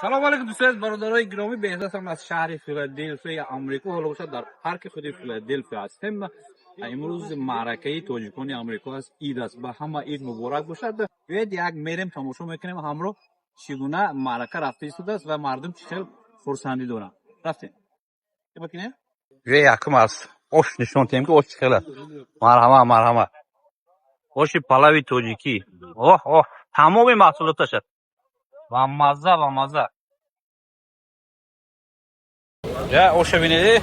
Салом алейкум, дӯстони азиз, бародарои гиромӣ. Беҳзодам аз шаҳри Филаделфияи Амрико. Ҳоло бошад, дар парки худи Филаделфия ҳастем. Имрӯз маъракаи тоҷикони Амрико аст, ид аст. Ба ҳама ид муборак бошад. Биёед, як мерем, тамошо мекунем ҳамроҳ, чӣ гуна маърака рафта истодааст ва мардум чӣ хел хурсандӣ доранд. Рафтем. Биё, якум аз ош нишон диҳем, ки ош чӣ хел аст. Марҳамат, марҳамат. Оши палави тоҷикӣ. Оҳ, оҳ, тамоми маҳсулоташ аст. Ва мазза, ва мазза. Я оша бинеди,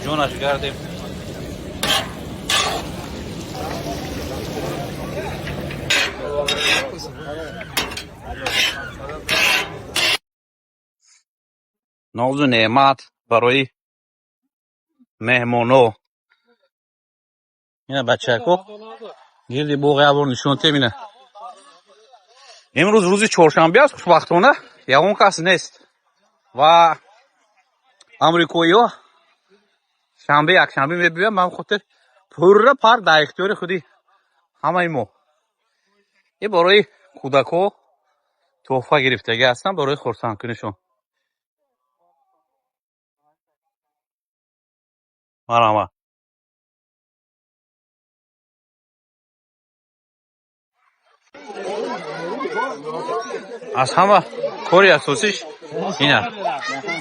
ҷонаш гардем. Нозу неъмат барои меҳмоно. Ина, бачако, гирди боғ як бор нишон тем. Ина, имрӯз рӯзи чоршанбе аст, хушбахтона ягон кас нест ва амрикоиҳо шанбе, якшанбе мебиёянд. Ба ҳамин хотир пурра парк дар ихтиёри худи ҳамаи мо. И барои кӯдакҳо тӯҳфа гирифтагӣ ҳастанд барои хурсандкунишон. Марҳамат. Аз ҳама кори асосиш ина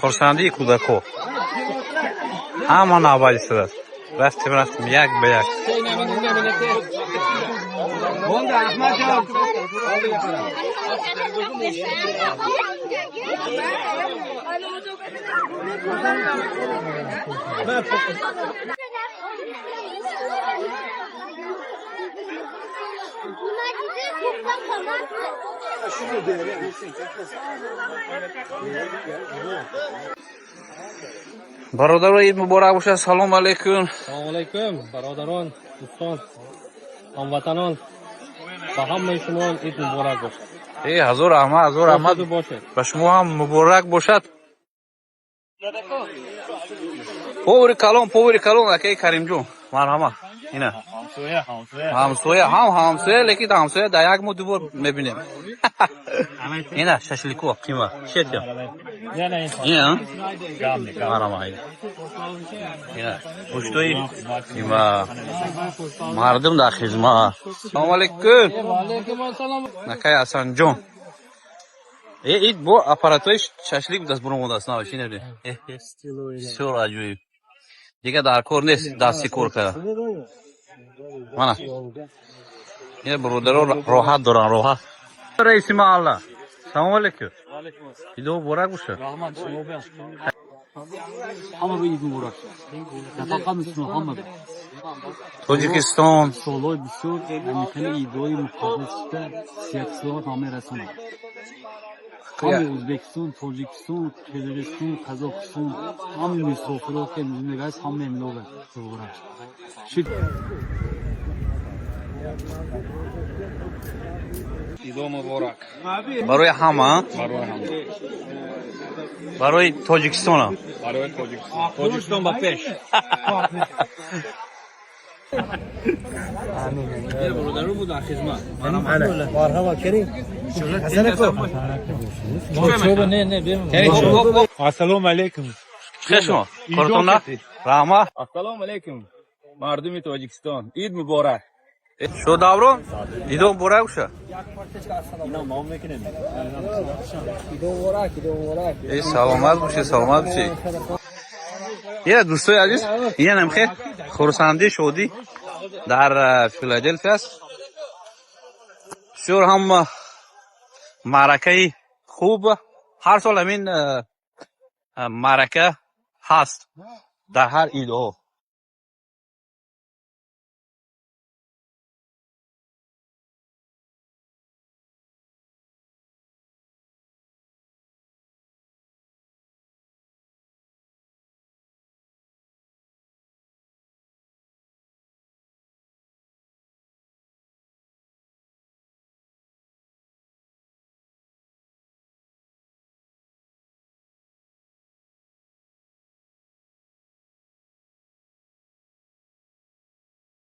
хурсандии кӯдакҳо. Ҳама навбат истодааст. Рафтем, рафтем, як ба як. Бародаро, ид муборак бошад. Салом алейкум. Салом алейкум, бародарон, дӯстон, ҳамватанон, ба ҳамаи шумо ид муборак бошад. Э, ҳазор раҳмат, ҳазор раҳмат. Бошед. Ба шумо ҳам муборак бошад. Повари калон, повари калон, акаи Каримҷон, марҳамат. Ина ҳамсоя ҳам ҳамсоя, лекин ҳамсоя дар як моҳ дубор мебинем. Ина шашлико қима шетям. Ина марҳамат, ина гӯштои қима. Мардум дар хизмат. Салому алейкум, акаи Ҳасанҷон. Э, ид бо аппаратҳои шашлик даст буромадааст наваш. Ина, бисёр аҷоиб. Дига дар кор нест дасти кор карда. Мана, ина бародаро роҳат доранд, роҳат. Раиси маҳалла, салому алейкум, идо муборак бошад. Ҳама ба ид муборак, на фақат муслимон, ҳама. Тоҷикистон. Солҳои бисёр ҳамихели идҳои муқаддас шуда, сиҳату саломат ҳама расонад. Ҳамаи Ӯзбекистон, Тоҷикистон, Қирғизистон, Қазоқистон, ҳамаи мусофиро ки мегаст, ҳамаи милога муборак шуд. Идо муборак. Барои ҳама. Барои ҳама. Барои Тоҷикистонам. Барои Тоҷикистон. Тоҷикистон ба пеш. Бародаро буд дар хизмат. Марҳабо, керим. Ҳасан ако. Ассалому алейкум. Чӣ шумо кортон на раҳмат. Ассалому алейкум, мардуми Тоҷикистон, ид муборак. Шо даврон, идо муборак боша. Э, саломат бошед, саломат бошед. Я, дӯстои азиз, инам хел хурсандӣ, шодӣ дар Филаделфия аст. Бисёр ҳам маъракаи хуб. Ҳар сол ҳамин маърака ҳаст дар ҳар идҳо.